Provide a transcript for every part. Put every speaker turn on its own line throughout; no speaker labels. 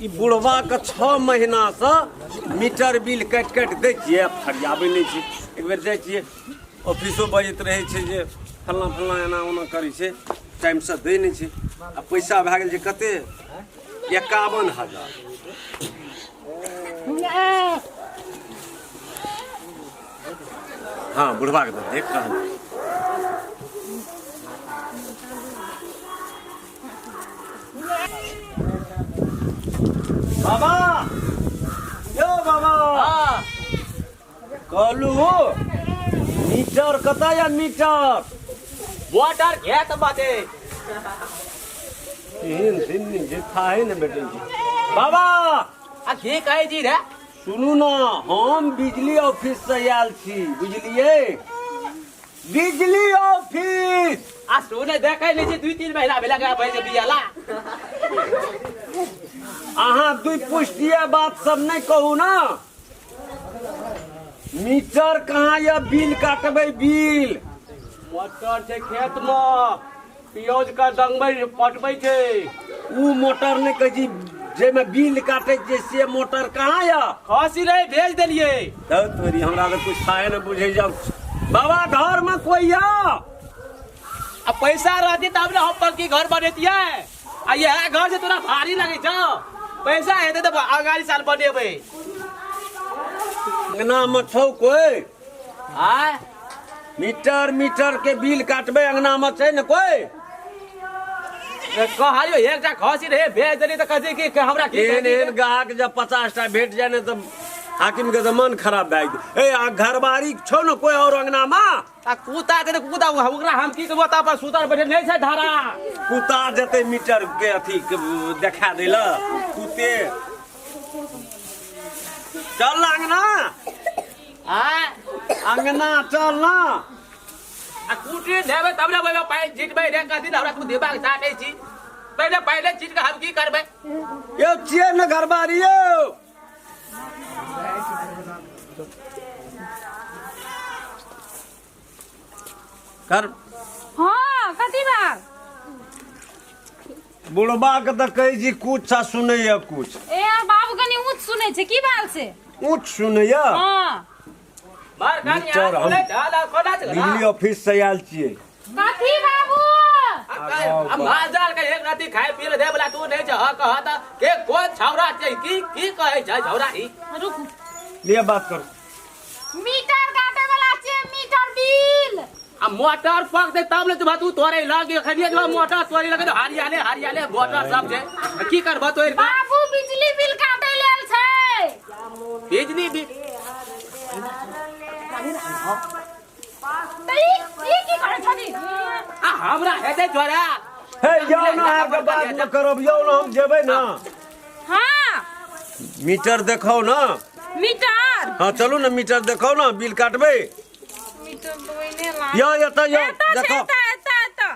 ई बुढ़वा के 6 महीना से मीटर बिल काटि काटि दै छियै, फरियाबै नहि छै। एक बेर जाइ छियै ऑफिसो, बजैत रहै छै जे फल्लाँ फल्लाँ एना ओना करै छै, टाइमसँ दै नहि छै। आ पैसा भए गेल छै कते? 51,000। हाँ, बुढ़वा के तऽ देख रहल। बाबा यौ बाबा।
हाँ।
कहलू मीटर कतऽ या मीटर?
मोटर खेत बाटे।
एहन दिन जे थाहे ने भेटै छै बाबा।
आ की कहै छी रे?
सुनू ने, हम बिजली ऑफिस से आयल छी, बुझलियै? बिजली ऑफिस।
आ सुने देखै नहि छी, 2-3 महीना भेला एकरा बैठ बियाला।
अहाँ दुई पुष्टिय बात सब नहि कहू ना। मीटर कहाँ या बिल काटबै बिल?
मोटर छै खेत मे, पियोज के दंगबै पटबै छै।
ऊ मोटर नहि कहै छी, जाहिमे बिल काटै छियै से मोटर कहाँ या?
खसी रहे भेज देलियै।
धौ तोरी, हमरा तऽ कुछ थाहे ने बुझै जाउ। बाबा, घर में कोई या?
आ पैसा रहती तब ने हम पक्की घर बनेतियै। आ इएह घर से तोरा भारी लगै छौ। पैसा हेतै तऽ अगाड़ी साल बनेबै।
अंगना में छौ कोई?
आय?
मीटर मीटर के बिल काटबै, अंगना में छै ने कोई?
कहलियो एकटा खसी रहे भेज देली तऽ कहै कि कि हमरा की
एहन एहन गाहक जब 50 टा भेट जाय ने तऽ हाकिम के तऽ मन खराब भए गेल। ए आ घरबारी छौ ने कोई और अंगना में?
आ कुत्ता के तऽ कुत्ता ओकरा हम की कहबो, तऽ पर सुतल बैठल नहि छै धारा।
कुत्ता जेतै मीटर के अथी के देखा दै लए कुत्ते। चल ना अंगना।
आय?
अंगना चल ना।
आ कुटी देबै तब ने ओहिमे पानि छिटबै रे। कथी हमरा तू दिमाग चाटै छी? पहिले पहिले छीट के हम की करबै?
यौ, छियै ने घरबारी यौ? कर।
हाँ, कथी बात?
बुढ़बा के तऽ कहै छी कुछ आ सुनैया कुछ।
ए बाबू कनी ऊँच सुनै छै, की बात से?
ऊँच सुनैया।
हाँ।
मार खानी।
मीटर हम बिजली ऑफिस से आयल छियै।
कथी बाबू?
माल के एक राती खाय पिए दे वाला तू नहीं छ। कह त के कोन छौरा छै, की की कहै छै छौरा ई?
रुकू।
लिअ, बात करू।
मीटर काटे वाला छै, मीटर बिल।
आ मोटर पक दे तब ने तू तोरे लग खनिए जब मोटर तोरे लगे तो हरियाले हरियाले मोटर सब छै, की करबो तोर?
बाबू, बिजली बिल काटे लेल छै।
बिजली बिल।
तऽ ई की करै छथि?
आ हमरा हेतै छोरा।
हे यौ ना, आबके बाद में करब यौ ना, हम जेबै ना।
हाँ।
मीटर देखाउ ना।
मीटर?
हाँ, चलू ना, मीटर देखाउ ना, बिल काटबै।
मीटर तो ओइने ला।
यौ, एतऽ यौ।
एतऽ छै।
देखाउ।
एतऽ एतऽ एतऽ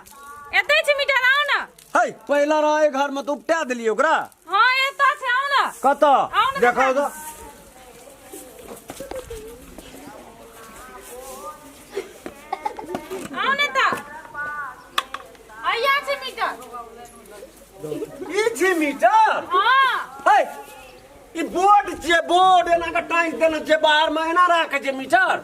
एतै छै मीटर, आउ ने।
हे, पहिला रहै घर में तऽ उपटा देलियै ओकरा।
हाँ, एतऽ छै, आउ ने।
कतऽ?
आउ ने।
देखाउ तऽ।
आउ ने तऽ, अइया छै मीटर।
ई छी मीटर?
हाँ।
हे, ई बोर्ड छियै बोर्ड, एना के टांगि देने छियै बाहर में, एना राखै छै मीटर?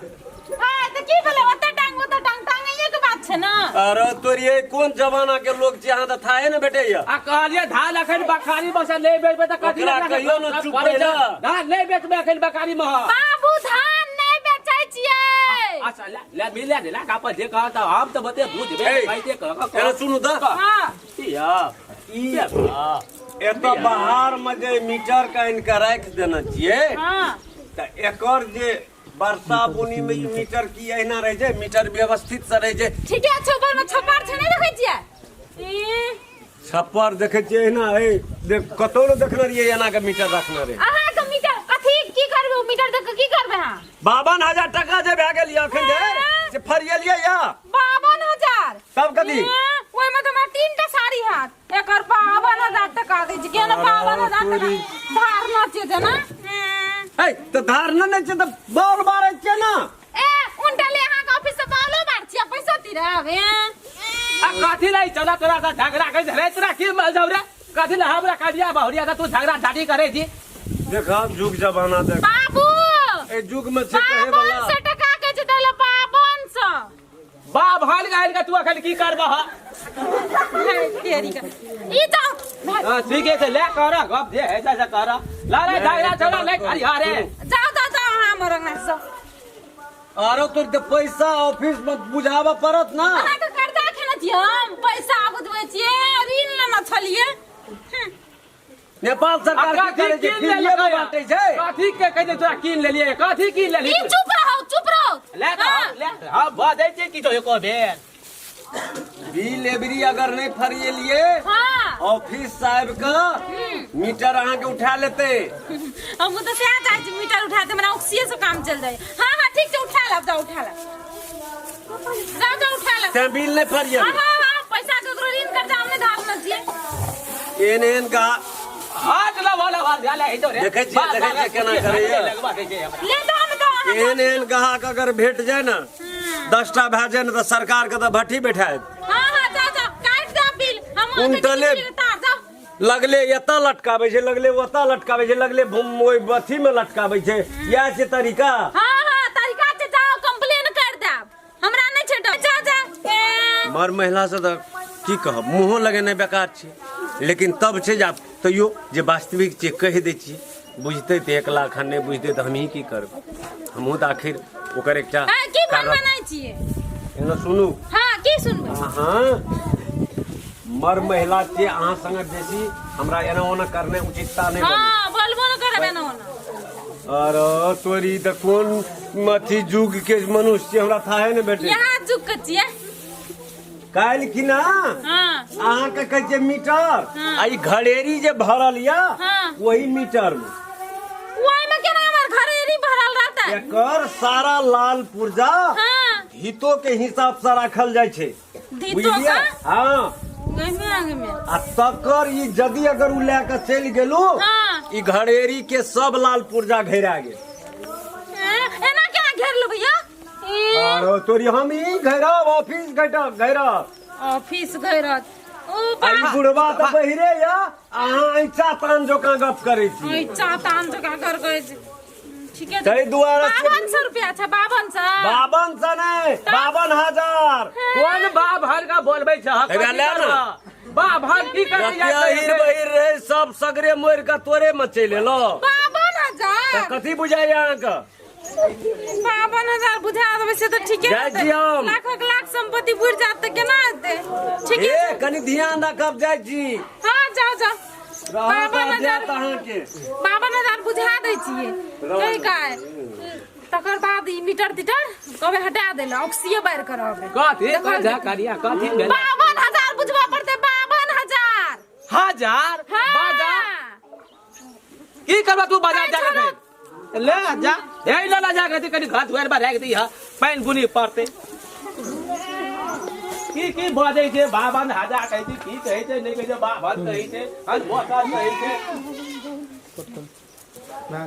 हाँ, तऽ की भेलै? ओतऽ टांग, ओतऽ टांग, टांगैये के बात छै ने।
अरे तोरी, कोन जमाना के लोग छियै अहाँ, तऽ थाहे ने भेटैया।
आ कहलिए धान अखन बखारी में से नहीं बेचबे तऽ कथी
ओकरा
लए
कहियौ ने चुप रहै।
धान नहीं बेचबे अखन बखारी में।
बाबू, धान नहि बेचै छियै।
अच्छा, ले ले मिले दे ला का जे कह त हम तऽ बते बुझबे।
ए,
कहते कह।
एना सुनू तऽ।
हाँ।
या।
ई एतऽ बाहर में जे मीटर के आनि के राखि देने छियै,
हाँ,
तऽ एकर जे वर्षा बुनी में ई मीटर की एहिना रहै छै? मीटर व्यवस्थित से रहै छै?
ठीके छै, ऊपर में छप्पर छै, नहि देखै छियै ई?
छप्पर देखै छियै एहिना। ए देख, कतौ ने देखने रहियै एना के मीटर रखने रहे।
अहाँके मीटर कथी की करबै? ओ मीटर देख के की करबै अहाँ?
52,000 टका जे भए गेल यऽ अखन धरि से फरियलियै यऽ।
52,000?
तब कथी?
ओहिमे तऽ हमरा 3 टा साड़ी हैत। एकर 52,000 टका दै छै केना? 52,000 टका धार न छै जेना।
है तऽ धार नहि छै तऽ बॉल बारै छियै ने।
ए उनटा ले, अहाँके ऑफिस से बालो बार छियै, पैसो तिरब?
आ कथी लै चला तोरा से झगड़ा कर रे, तोरा की मल जाऊ रे? कथी ला हमरा करिया बहुरिया का तू झगड़ा झाटी करे छी
देखा जुग जमाना देख
बाबू
ए जुग में छै कहे
बावन
वाला
सौ टका के छै दैला 5200
बा भाल गायल का तू अखन की करबह
तेरी का ई जाओ
हां ठीक है ले कर गप जे है से कर ला रे झगड़ा छोड़ा ले करिया रे
जाओ जाओ जाओ हमर अंगना से
आरो तोर के पैसा ऑफिस में बुझाबऽ पड़त ना
अहाँके कर्जा खेने छियै हम पैसा बुझबै छियै ऋण लेने छलियै
नेपाल सरकार की
कथी
करै छै
कीन
फ्रीए में
लेलकै
बाँटै छै
कथी के कहै छै तोरा कीन लेलियै कथी कीन लेली
ई चुप रहू चुप रहू
ले तऽ
हाँ।
ले हां बजै छै किछो एको बेर
बिल एबरी अगर नहीं फरिएलिए
हाँ
ऑफिस साहब का मीटर अहाँ के उठा लेते
हम तऽ सएह चाहै छी मीटर उठा दे हमरा ऑक्सीए से काम चल जाए हाँ हाँ ठीक छै उठा लब जाओ उठा लब जाओ जाओ उठा लब
तें बिल नहीं फरिएल
हाँ हाँ हाँ पैसा ककरो ऋण कर्जा हमने धार न छियै
एहन एहन गा
हाथ लगा लगा ले ले इधर
देखै छियै, देखै छियै केना करैया।
लगवा दै छै हमरा
ले दो हम दो अहाँ
एहन एहन ग्राहक अगर भेट जाए ना 10टा भए जाए ने तऽ सरकार के तऽ भट्ठी बैठायत
हाँ हाँ जाओ जाओ काट दो बिल हम
उनटले।
तार जाओ
लगले एतऽ लटकाबै छै लगले ओतऽ लटकाबै छै लगले ओहि अथी मे लटकाबै छै इएह छै तरीका
हाँ हाँ तरीका से जाओ कंप्लेन कर देब हमरा नहीं छै डर जा जा ए,
मर महिला से तऽ की कहब मुँहो लगेनाइ बेकार छै लेकिन तब छै जे आब तैयो जे वास्तविक छै कहि दै छियै बुझतै तऽ 1 लाख आ नहि बुझतै तऽ हमही की करबै हमहूँ तऽ आखिर ओकर एकटा
ए, की
कारण-
बनबेनाइ छियै
एना सुनू
हाँ की सुनबै
अहाँ मर महिला छियै अहाँ संगे बेसी हमरा एना ओना करनाइ उचितता नहि बनै
हाँ बोलबो न करब एना ओना
अरे तोरी तऽ कोन अथी युग के मनुष्य छियै, हमरा थाहे नहि भेटै
यहाँ जुग के छियै
काल्हि कि ना
हाँ
अहाँके कहै छै मीटर
हाँ।
आ ई घड़ेरी जे भरल यऽ
हाँ।
वही मीटर मे
ओहि में केना हमर घरेरी भरल रहतै
एकर सारा लाल पुर्जा
हाँ
हितो के हिसाब से राखल जाइ छै
धीतो
बुझलियै
का
हाँ
गहिमे आगे में
आ तकर ई यदि अगर उ लए के चलि गेलू
हाँ।
ई घड़ेरी के सब लाल पुर्जा घेरा गेल
ए, एना केना घेर लो भैया ए,
अरे तोरी हम ई घेरब ऑफिस घेरब घेरब
ऑफिस घेरत ओ
आ ई
बा
बुढ़वा तऽ बहिरे या अहाँ ऐचा तान जोकाँ गप करै छी
ओइ चा तान जका कर करै छी ठीके छै
ताहि दुआरे से-
5200 रुपया छै 5200
52 सए नहि 52,000
कोन बाप हर का बोलबै छ
हेबे ले ना।
बाप हर की करै
अहिर बहिर रहे सब सगरे मोड़ के तोरे में चलि एलो
52,000
तऽ कथी बुझाइया अहाँके
52,000 बुझा देबै से तऽ ठीके
जाइ
रहतै।
छी हम।
लाखक लाख संपत्ति बुड़ि जायत तऽ केना हेतै ठीके
ए
छै।
कनि ध्यान राखब जाइ छी
हाँ जाओ जाओ
रहत
52,000
जायत अहाँके
52,000 बुझा दै छियै कहि काय तकर बाद ई मीटर तीटर कहबै हटा देला ऑक्सीए बारि कर रहबै
कथी कथी करिया कथी भेल
52,000 बुझबा पड़तै 52,000
हजार
हाँ
बाजार की करबा तू बाजार जा के ले जा हे ले ला जा के कनी घर दुआर पर राख दी ह पानि बुनी पड़ते की की बजै छै 52,000 कहै छै की कहै छै नहि कहै छै बावन कहै छै हन मोटर कहै छै
ना,